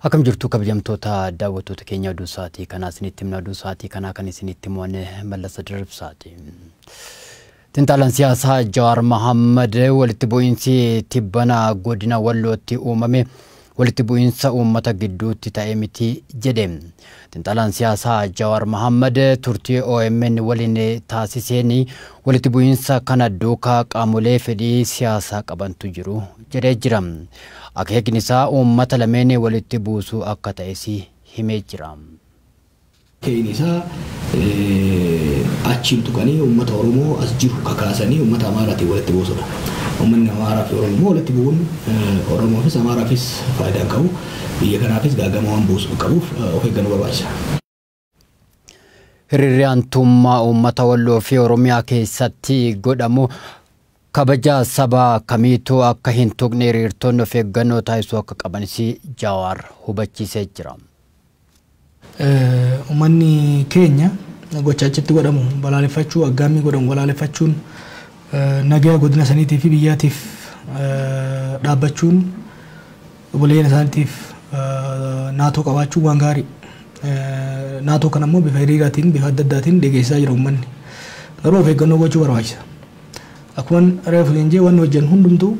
Akkam jirtu kabajamtoota daawwattoota keenya oduu sa'aatii kanaa isinitti himna. Oduu sa'aatii kanaa kan isinitti himu Mallasa Diribsaati. Xiinxalaan siyaasaa Jawaar Mohammad walitti bu'iinsi tibbana godina Wallootti uumame walitti bu'iinsa uummata gidduutti ta'e miti jedhe. Xiinxalaan siyaasaa Jawaar Mohammad turtii OMN waliin taasiseen walitti bu'iinsa kana duukaa qaamolee fedhii siyaasaa qabantu jiru jedhee jira. Akeekni isaa uummata lameen walitti buusuu akka ta'es himee jira. Keen isaa achiin tuqanii uummata Oromoo as jiru kakaasanii uummata Amaaraatiin walitti buusudha. Uummanni Amaaraa fi Oromoo walitti bu'uun Oromoofis Amaaraafis faayidaa hin qabu. Biyya kanaafis gaagama waan buusu qabuuf of eeggannoo barbaachisa. Hiriirri aantummaa uummata Walloo fi Oromiyaa keessatti godhamu kabaja saba kamiituu akka hin tuqne hiriirtonni of eeggannoo taasisuu akka qabanis Jawaar hubachiisee jira. Uummanni keenya gocha achitti godhamu balaaleffachuu, aggaammii godhamu balaaleffachuun, nagaa godina saniitii fi biyyaatiif dhaabbachuun, obboleeyyan isaaniitiif naatoo qabaachuun waan gaarii. Naatoo kana immoo bifa hiriiraatiin, bifa adda addaatiin deeggarsaa jira uummanni. Garuu of eeggannoo gochuu barbaachisa. Akkuma reefu leenjee wanni hojjennu hundumtuu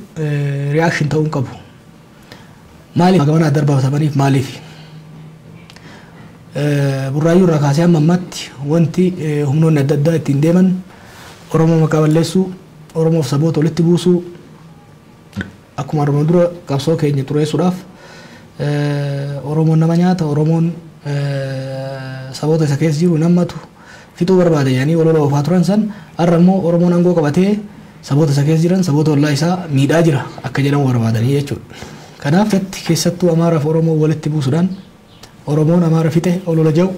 reaction ta'uu hin qabu. Maaliif gamana darbaatamaniif maaliif? Burraayyuu irraa kaasee hamma ammaatti wanti humnoonni adda addaa ittiin deeman Oromoo maqaa balleessuu, Oromoof saboota walitti buusuu, akkuma armaan dura qabsoo keenya xureessuudhaaf Oromoon nama nyaata, Oromoon saboota isa keessa jiru nammatu fixuu barbaada jedhanii walola oofaa turan san har'a immoo Oromoon aangoo qabatee saboota isa keessa jiran, saboota ollaa isaa miidhaa jira akka jedhamu barbaadanii jechuudha. Kanaaf keessattuu Amaaraaf Oromoo walitti buusuudhaan Oromoon Amaara fixe olola jedhu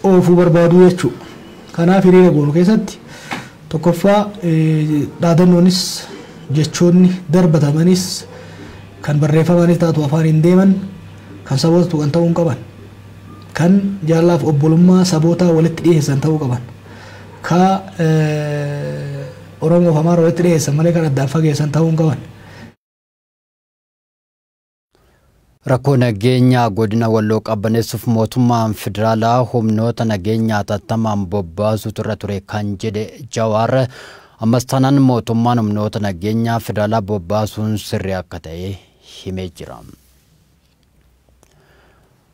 oofuu barbaadu jechuudha. Kanaaf hiriira goonu keessatti tokkoffaa dhaadannoonis jechoonni darbatamanis kan barreeffamanis taatu afaan hin deeman kan saboota tuqan ta'uu hin qaban. Kan jaalaaf obbolummaa sabootaa walitti dhiyeessan ta'uu qaban. Ka Oromoof Amaara walitti dhiyeessan malee kan addaan fageessan ta'uu hin qaban. Rakkoo nageenyaa godina Walloo qabbaneessuuf mootummaan federaalaa humnoota nageenyaa hatattamaan bobbaasuutu irra ture kan jedhe Jawaar ammas taanaan mootummaan humnoota nageenyaa federaalaa bobbaasuun sirrii akka ta'e himee jira.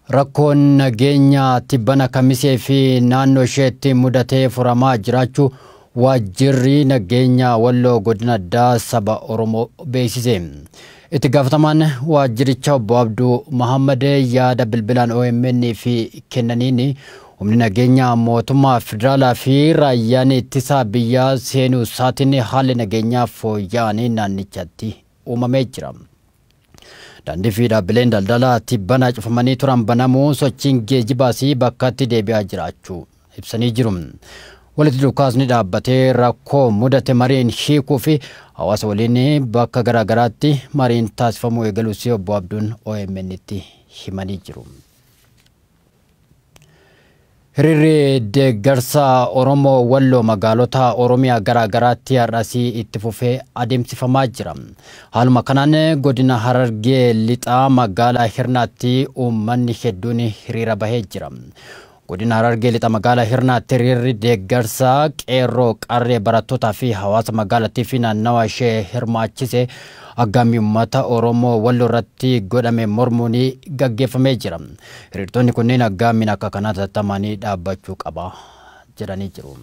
Rakkoon nageenyaa tibbana Kamisee fi naannoo isheetti mudatee furamaa jiraachuu waajjirri nageenyaa Walloo godina addaa saba Oromoo beeksise. Itti gaafatamaan waajjiricha obbo Abduu Mohammad yaada bilbilaan OMN fi kennaniin humni nageenyaa mootummaa federaalaa fi raayyaan ittisaa biyyaa seenuu isaatiin haalli nageenyaa fooyya'aan naannichatti uumamee jira. Daandii fi dhaabbileen daldalaa tibbana cufamanii turan banamuu sochiin geejibaas bakkatti deebi'aa jiraachuu ibsanii jiru. Walitti dhukaasni dhaabbatee rakkoo mudate mariin hiikuu fi hawaasa waliin bakka garaagaraatti mariin taasifamuu eegaluus obbo Abduun OMN'tti himanii jiru. Hiriirri deeggarsa Oromoo Walloo magaalota Oromiyaa garaagaraatti har'asii itti fufee adeemsifamaa jira. Haaluma kanaan godina Harargee lixaa magaalaa Hirnaatti uummanni hedduun hiriira bahee jira. Godina Harargee lixa magaalaa Hirnaatti hiriirri deeggarsa qeerroo qarree barattootaa fi hawaasa magaalattii fi naannawa ishee hirmaachise aggaammii uummata Oromoo Walloo irratti godhame mormuun gaggeeffamee jira. Hiriirtonni kunneen aggaammiin akka kanaa tattamanii dhaabbachuu qaba jedhanii jiru.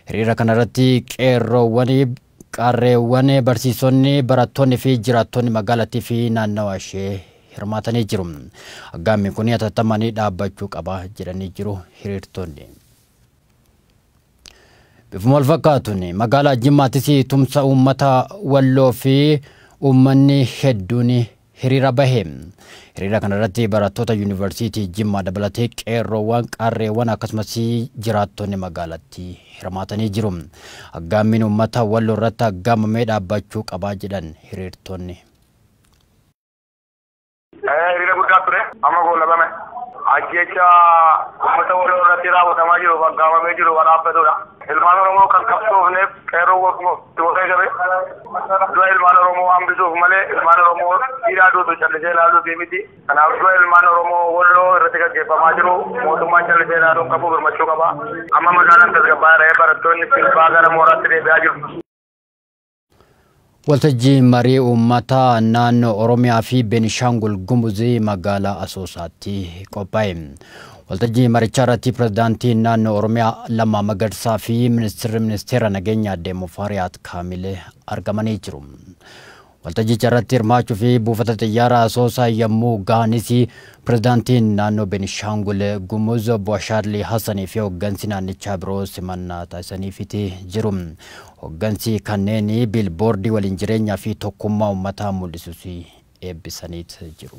Hiriira kanarratti qeerroowwan, qarreewwan, barsiisonni, barattoonni fi jiraattonni magaalattii fi naannawa ishee hirmaatanii jiru. Aggaammiin kun tattamanii dhaabbachuu qaba jedhanii jiru hiriirtonni. Bifuma wal fakkaatuun magaalaa Jimmaattis tumsa uummata Walloo fi uummanni hedduun hiriira bahe. Hiriira kanarratti barattoota yuunivarsiitii Jimmaa dabalatee qeerroowwan, qarreewwan akkasumas jiraattonni magaalattii hirmaatanii jiru. Aggaammiin uummata Walloo irratti aggaamamee dhaabbachuu qaba jedhan hiriirtonni. Hiriira guddaa ture amma goolabame. Ajjecha uummata Walloo irratti raawwatamaa jiru aggaamamee jiru kan dhaabbatudha. Ilmaan Oromoo kan qabsoofneef qeerroo wareegame du'a ilmaan Oromoo hambisuuf malee ilmaan Oromoo dhiiraa duutu callisee ilaaluuf miti. Kanaaf du'a ilmaan Oromoo Walloo irratti gaggeeffamaa jiru mootummaan callisee ilaaluun qabu birmachuu qaba. Amma magaalaan tasgabbaa'aa barattoonni sirbaa gara mooraatti deebi'aa jiru. Waltajjii marii uummataa naannoo Oromiyaa fi Beenishaangul Gumuzii magaalaa Asoosaatti qophaa'e. Waltajjii marichaa irratti pirezidaantiin naannoo Oromiyaa Lammaa Magarsaa fi ministeerri ministeera nageenyaa Aadde Mufaariyaat Kaamil argamanii jiru. Waltajjicha irratti hirmaachuu fi buufata xiyyaara Asoosaa yommuu gahanis pirezidaantiin naannoo Beenishaangul Gumuz Obbo Ashaadlii Hassanii fi hooggansi naannichaa biroo simannaa taasisaniifiti jiru. Hooggansi kanneen biilboordii waliin jireenyaa fi tokkummaa uummataa mul'isus eebbisaniit jiru.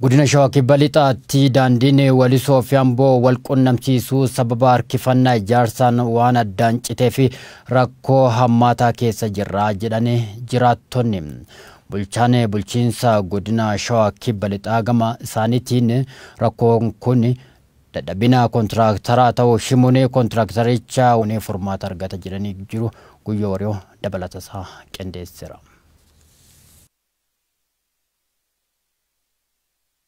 Godina Shawaa Kibba Lixaatti daandiin Walisoo fi Amboo wal qunnamsiisuu sababa harkifannaa ijaarsaan waan addaan citee fi rakkoo hammaataa keessa jirra jedhanii jiraattonni. Bulchaan bulchiinsa godina Shawaa Kibba Lixaa gama isaaniitiin rakkoon kun dadhabina kontiraaktaraa ta'uu himuun kontiraaktericha furmaata argata jedhanii jiru. Guyyoo Wariyoo dabalatasaa qindeesseera.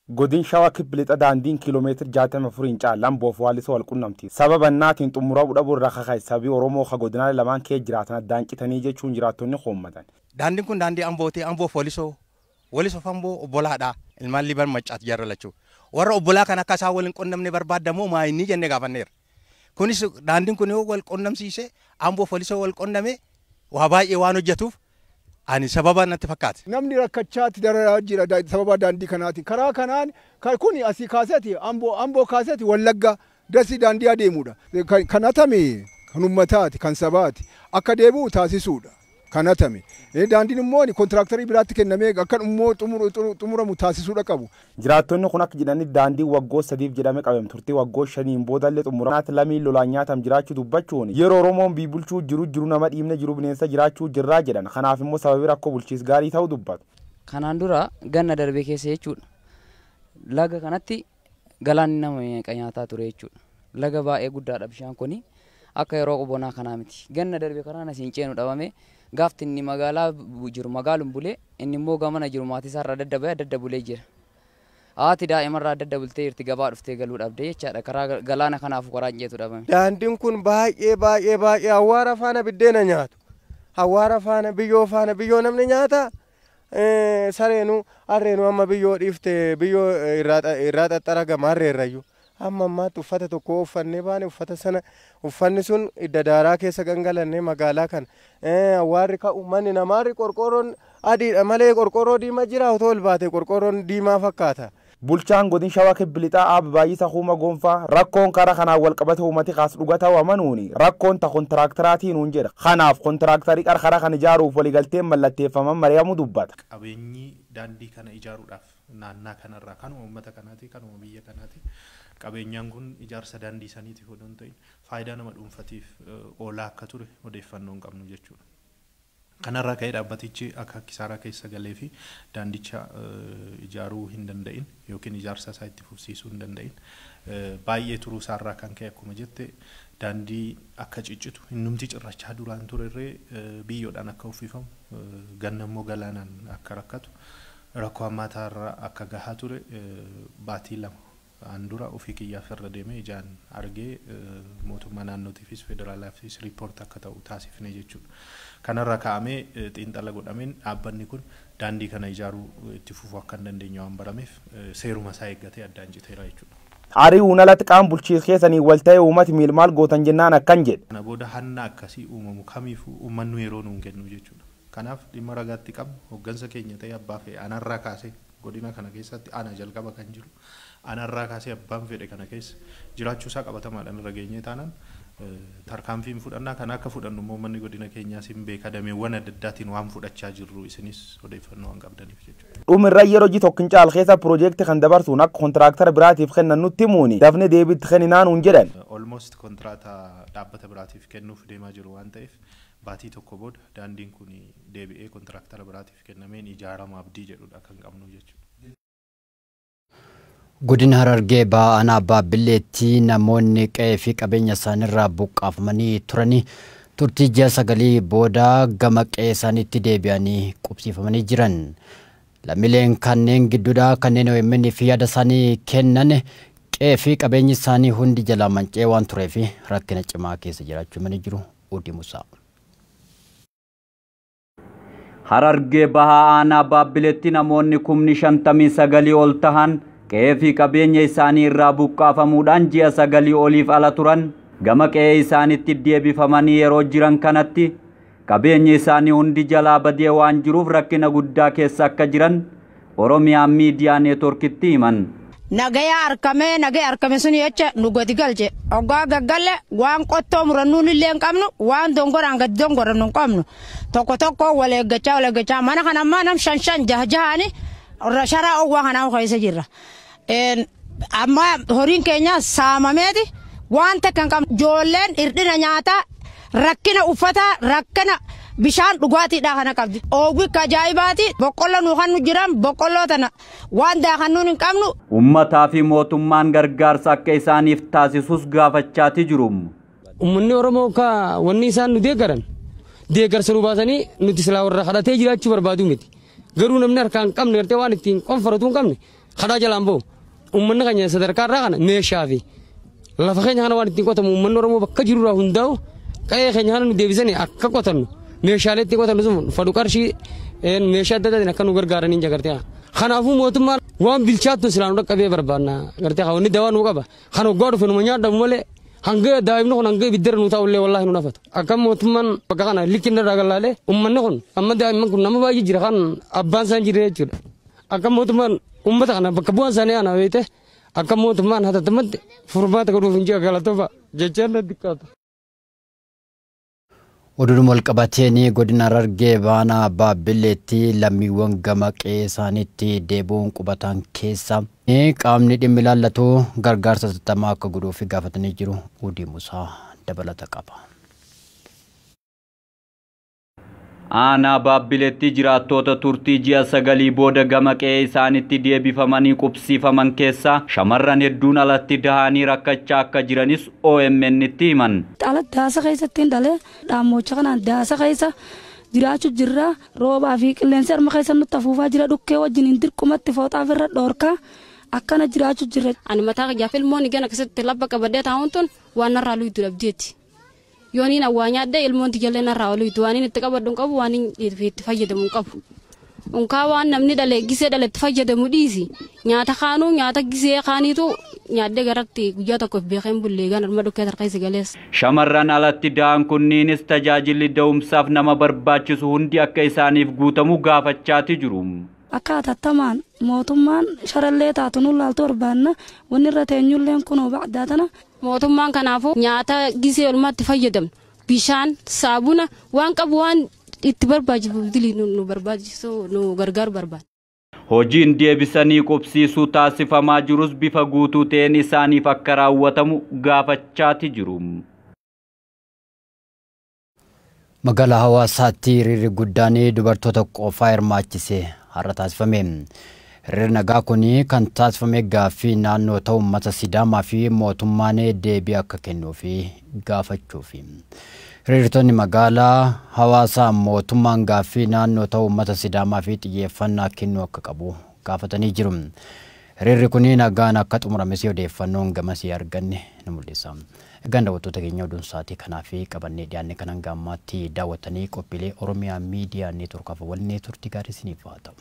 Godin Shawaa Kibba Lixa daandiin kiiloomeetira 64 caalaan Amboof Walisoo wal qunnamti. Sababa naatiin xumuramuu dhabuu irraa kakaa'e sabii Oromoo ka godinaalee lamaan kee jiraatan addaan citanii jechuun jiraattonni hoommatan. Daandiin kun daandii Ambooti, Amboof Walisoo, Walisoof Amboo obbolaadha. Ilmaan Liban Maccaat jarra lachuu. Warra obbolaa kan akka isaan wal hin qunnamne barbaadamoo maa inni jennee gaafanneerra. Kunis daandiin kun yoo wal qunnamsiise Amboof Walisoo wal qunname waa baay'ee waan hojjetuuf ani sababa natti fakkaate. Namni rakkachaatti dararaa jira sababa daandii kanaatiin. Karaa kanaan kun asii kaaseeti Amboo kaaseeti Wallagga dasii daandii adeemudha. Kan hatame kan uummataati kan sabaati akka deebi'u taasisuudha. Kan hatame. Daandiin immoo kontiraaktarii biraatti kennamee akka immoo xumuramu taasisuudha qabu. Jiraattonni kun akka jedhanitti daandii waggoota 3 jedhamee qabame turte waggoota 5 boodallee xumuramaatti lammiin lolaan nyaatam jiraachuu dubbachuun yeroo Oromoon biyya bulchuu jiru nama dhiibne jiru bineensa jiraachuu jirraa jedhan. Kanaaf immoo sababii rakkoo bulchiis gaarii ta'uu dubbatu. Kanaan dura ganna darbee keessa jechuudha. Laga kanatti galaanni nama nyaataa ture jechuudha. Laga baay'ee guddaadha bishaan kuni akka yeroo qubonaa kanaa miti. Ganna darbee karaan asiin ceenu dhabame. Gaafti inni magaalaa jiru magaalum bulee inni immoo gamana jiru maatii isaarraa daddabee adda bulee jira. Haati daa'imarraa adda bultee jirti gabaa dhuftee galuu dhabdee jechaadha. Karaa galaana kanaaf karaa hin ceetu dhabame. Daandiin kun baay'ee baay'ee baay'ee awwaara faana biddeena nyaatu. Awwaara faana biyyoo faana biyyoo namni nyaata. Sareenuu harreenuu amma biyyoo dhiiftee biyyoo irraa xaxxaragama harreerrayyuu. Amma ammaatti uffata tokko uffannee baane uffata sana uffanni sun idda daaraa keessa gangalannee magaalaa kana awwaarri ka'u manni namaarri qorqoorroon adiidha malee qorqoorroo diimaa jira otoo ol baate qorqoorroon diimaa fakkaata. Bulchaan godin Shawaa Kibba Lixaa Aab Baay'isaa Huuma Gonfaa rakkoon karaa kanaan wal qabate uummati kaas dhuga ta'uu amanuuni rakkoon ta kontiraaktaraatiin nuun jedha. Kanaaf kontiraaktarii qarqara kan ijaaruuf waliigalteen mallatteeffaman mari'amu dubbata. Qabeenyi daandii kana ijaaruudhaaf naannaa kanarraa kanuma uummata kanaati kanuma biyya kanaati qabeenyaan kun ijaarsa daandii saniitiif odoo hin ta'in faayidaa nama dhuunfatiif oolaa akka ture odeeffannoo hin qabnu jechuudha. Kanarraa ka'ee dhaabbatichi akka kisaaraa keessa galee fi daandicha ijaaruu hin danda'in yookiin ijaarsa isaa itti fufsiisuu hin danda'in baay'ee turuu isaarraa kan ka'e akkuma jette daandii akka ciccitu innumti cirrachaa duraan turerree biyyoodhaan akka uffifamu ganna immoo galaanaan akka rakkatu rakkoo hammaataarra akka gahaa ture baatii 2 andura ofii kiyyaaf irra deemee ijaan argee mootummaa naannootiifis federaalaafis riipoort akka ta'u taasifne jechuudha. Kanarra kaa'amee xiinxala godhameen dhaabbanni kun daandii kana ijaaruu itti fufuu akka hin dandeenye waan barameef seeruma isaa eeggatee addaan citeera jechuudha. Ari'uun alatti qaama bulchiinsa keessanii wal ta'ee uummati miilmaal gootan jennaan akkan jedhe. Kana booda hanna akkasii uumamu kamiifuu uummannu yeroo nuun kennu jechuudha. Kanaaf dhimma ragaatti qabnu hooggansa keenya ta'ee abbaa fe'e anarraa kaasee godina kana keessatti ana jalqaba kan jiru anarraa kaasee abbaan fedhe kana keessa jiraachuu isaa qabatamaadhaan irra geenyee taanaan tarkaanfiin fudhannaa kana akka fudhannu immoo manni godina keenyaas hin beeka dameewwan adda addaatiin waan fudhachaa jirru isinis odeeffannoo waan qabdaniif jechuudha. Dhumirra yeroo hojii tokko hin caal keessa piroojeektii kan dabarsuun akka kontiraaktara biraatiif kennan nutti himuuni dafne deebiitti kenninaan nuun jedhan. Almost kontiraata dhaabbata biraatiif kennuuf deemaa jiru waan ta'eef baatii tokko booda daandiin kun deebi'ee kontiraaktara biraatiif kennameen ijaarama abdii jedhudha kan qabnu jechuudha. Godina Harargee Bahaa Aanaa Baabilleetti namoonni qe'ee fi qabeenya isaaniirraa buqqaafamanii turanii turtii ji'a 9 booda gama qe'ee isaaniitti deebi'anii qubsiifamanii jiran. Lammiileen kanneen gidduudhaa kanneen OMN fi yaada isaanii kennan qe'ee fi qabeenyi isaanii hundi jalaa manca'ee waan tureef rakkina cimaa keessa jiraachuu himanii jiru. Odii Musaa. Harargee Bahaa Aanaa Baabbileetti namoonni 59,000 ol tahan qe'ee fi qabeenya isaanii irraa buqqaafamuudhaan ji'a 9 oliif ala turan gama qe'ee isaaniitti deebifamanii yeroo jiran kanatti qabeenyi isaanii hundi jalaa badee waan jiruuf rakkina guddaa keessa akka jiran Oromiyaa Miidiyaa Neetworkitti himan. Nagaya argame sun jecha nu gadi galche. Oggaa gaggalle waan qottoo murannuun illee hin qabnu, waan dongoraan gadi dongorannu hin qabnu. Tokko tokko wal eeggachaa mana kana ammaa nam 5 5 6 6 sharaa ogwaa kanaa keessa jirra. Amma horiin keenya saamameeti waan takka hin qabnu. Ijoolleen hirdina nyaataa, rakkina uffataa, rakkina bishaan dhugaatiidhaa kana qabdi. Oogwi ajaa'ibaati. Boqqolloo nu kan nu jiran boqqolloo tana waan daakannuun hin qabnu. Uummataa fi mootummaan gargaarsa akka isaaniif taasisus gaafachaati jiru. Uummanni Oromoo ka wanni isaan nu deeggaran deeggarsa nu baasanii nuti silaa warra kadhatee jiraachuu barbaadu miti. Garuu namni harkaan qabne gartee waan ittiin qonfaratu hin qabne kadhaa jalaan bahu. Uummanni keenya sadarkaa irraa kana meeshaa fi lafa keenya kana waan ittiin qotamu uummanni Oromoo bakka jirurraa hundaa'u qe'ee keenya kana nu deebisanii akka qotannu meeshaalee itti qotannu sun fadhu qarshii meeshaa adda addaatiin akka nu gargaaraniin jagartee. Kanaafuu mootummaan waan bilchaattu silaa nu dhaqqabee barbaanna gartee wanni dawaa nu qaba. Kan hoggaa dhufe numa nyaadhamu malee hanga daa'imni kun hanga ibiddara nu taa'ullee wallaahi nu nafatu. Akka mootummaan bakka kana likkinna irraa gallaalee uummanni kun amma daa'imman kun nama baay'ee jira kan abbaan isaan jira jechuudha. Akka mootummaan uummata kana bakka bu'aan isaanii ana beekte akka mootummaan hatattamatti furmaata godhuuf hin jiru galatoofa jechaan natti qaata. Oduun wal qabateen godina Harargee Bahaa Baabilleetti lammiiwwan gama qe'ee isaaniitti deebi'uun qubatan keessa qaamni dhimmi ilaallatu gargaarsa hatattamaa akka godhuuf gaafatanii jiru. Odii Musaa dabalata qaba. Aanaa Baabbileetti jiraattoota turtii ji'a 9 booda gama qe'ee isaaniitti deebifamanii qubsiifaman keessa shamarran hedduun alatti dahanii rakkachaa akka jiranis OMN itti himan. Ala daasa keessatti hin dhalee dhaammoocha kanaan daasa keessa jiraachuu jirra. Roobaa fi qilleensi harma keessa nutti afuufaa jira. Dhukkee wajjin hin dirqumatti fooxaa ofirra dhoorkaa akkana jiraachuu jirra. Ani mataa kiyyaaf ilmoon gana keessatti labba qabadee taa'uun tun waan narraa luydu dhabdeetti. Yooniin awwaa nyaadde ilmoon tiyyalee narraa oluytu waan inni itti qabadhu hin qabu waan inni itti fayyadamu hin qabu. Unkaa waan namni dhale gisee dhale itti fayyadamu dhiisi. Nyaata kaanuu nyaata gisee kaaniitu nyaaddee garatti guyyaa tokkoof beekeen bullee gan harma dhukkee tarkeessa galeessa. Shamarran alatti da'an kunniinis tajaajilli da'umsaaf nama barbaachisu hundi akka isaaniif guutamu gaafachaati jiru. Akka hatattamaan mootummaan sharallee taatu nu laaltu barbaanna wanni irra teenyulleen kunoo ba'daa tana. Mootummaan kanaafuu nyaata gisee olmaatti fayyadamnu bishaan saabuna waan qabu waan itti barbaachisu nu barbaachisu nu gargaaru barbaada. Hojiin deebisanii qubsiisuu taasifamaa jirus bifa guutuu ta'een isaaniif akka raawwatamu gaafachaati jiru. Magaalaa Hawaasaatti hiriirri guddaan dubartoota qofaa hirmaachise har'a taasifame. Hiriirri nagaa kun kan taasifame gaaffii naannoo ta'u uummata Sidaamaa fi mootummaan deebii akka kennuuf gaafachuufi. Hiriirtonni magaalaa Hawaasaa mootummaan gaaffii naannoo ta'u uummata Sidaamaa fi xiyyeeffannaa kennuu akka qabu gaafatanii jiru. Hiriirri kun nagaan akka xumurames odeeffannoon gamasii arganne ni mul'isa. Egaan daawwattoota keenya oduun sa'aatii kanaa fi qabannee dhiyaanne kan hanga ammaatti daawwattanii qophiilee Oromiyaa Miidiyaa Neetworkaaf waliin turtii gaarii isiniif haa ta'u.